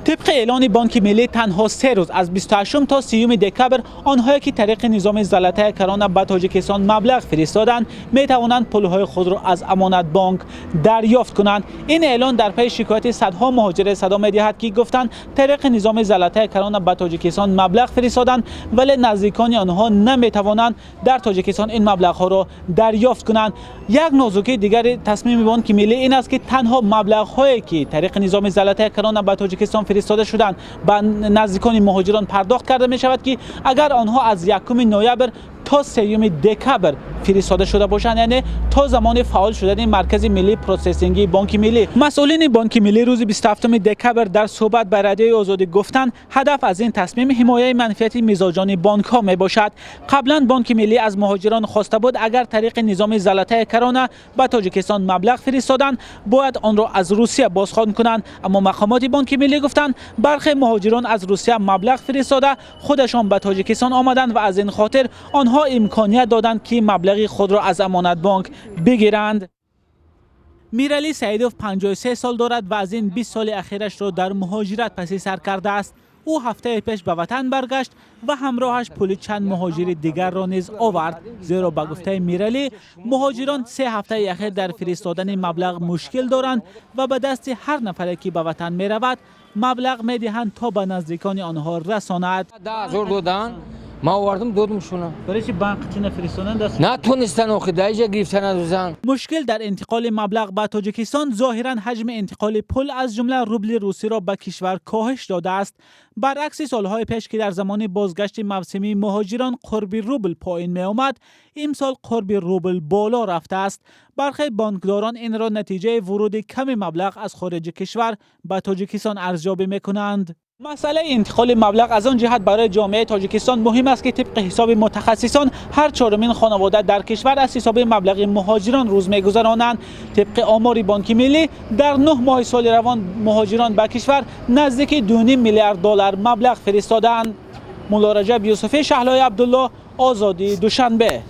Тибқи эълони Бонки Миллӣ, танҳо 3 рӯз, аз 28 то 30 декабр, онҳое ки тариқи низоми «Золотая корона» ба Тоҷикистон маблағ фиристоданд, метавонанд пулҳои худро аз Амонатбонк дарёфт кунанд. Ин эълон дар пайи шикояти садҳо муҳоҷире садо медиҳад, ки гуфтанд, тариқи низоми «Золотая корона» ба Тоҷикистон маблағ фиристоданд, вале наздикони онҳо наметавонанд дар Тоҷикистон ин маблағҳоро дарёфт кунанд. Як нозукии дигари тасмими Бонки Миллӣ ин аст, ки танҳо маблағҳое ки тариқи низоми «Золотая корона» ба Тоҷикистон фиристода шуданд, ба наздикони муҳоҷирон пардохт карда мешавад, ки агар онҳо аз 1 ноябр то 3 декабр фиристода шуда бошанд, яъне то замони фаъол шудани Маркази миллии процессингии Бонки Миллӣ. Масъулини Бонки Миллӣ рӯзи 27 декабр дар суҳбат ба Радиои Озодӣ гуфтанд, ҳадаф аз ин тасмим ҳимояи манфиати мизоҷони бонкҳо мебошад. Қаблан Бонки Миллӣ аз муҳоҷирон хоста буд, агар тариқи низоми «Золотая корона» ба Тоҷикистон маблағ фиристоданд, бояд онро аз Русия бозхон кунанд. Аммо мақомоти Бонки Миллӣ гуфтанд, бархе муҳоҷирон аз Русия маблағ фиристода, худашон ба Тоҷикистон омаданд ва аз ин хотир онҳо имконият доданд, ки маблағи худро аз Амонатбонк бигиранд. Миралӣ Саидов 53 сол дорад ва аз ин 20 соли ахирашро дар муҳоҷират паси сар кардааст. Ӯ ҳафтаи пеш ба ватан баргашт ва ҳамроҳаш пули чанд муҳоҷири дигарро низ овард, зеро ба гуфтаи Миралӣ, муҳоҷирон 3 ҳафтаи ахир дар фиристодани маблағ мушкил доранд ва ба дасти ҳар нафаре ки ба ватан меравад, маблағ медиҳанд, то ба наздикони онҳо расонад. 10 000 додан, ман овардам, додум шуна. Барои чи банк чи нафиристоданд даст? Натонистан охи, дар иҷа гирифтан азузан. Мушкил дар интиқоли маблағ ба Тоҷикистон зоҳиран ҳаҷми интиқоли пул, аз ҷумла рубли русиро, ба кишвар коҳиш додааст. Баръакси солҳои пеш, ки дар замони бозгашти мавсимии муҳоҷирон қурби рубл поин меомад, имсол қурби рубл боло рафтааст. Бархе бонкдорон инро натиҷаи вуруди ками маблағ аз хориҷи кишвар ба Тоҷикистон арзёбӣ мекунанд. Масъалаи интиқоли маблағ аз он ҷиҳат барои ҷомеаи Тоҷикистон муҳим аст, ки тибқи ҳисоби мутахассисон, ҳар чорумин хонавода дар кишвар аз ҳисоби маблағи муҳоҷирон рӯз мегузаронанд. Тибқи омори Бонки Миллӣ, дар 9 моҳи соли равон муҳоҷирон ба кишвар наздики 2,5 миллиард доллар маблағ фиристодаанд. Муллораҷаб Юсуфӣ, Шаҳлои Абдулло, Озодӣ, Душанбе.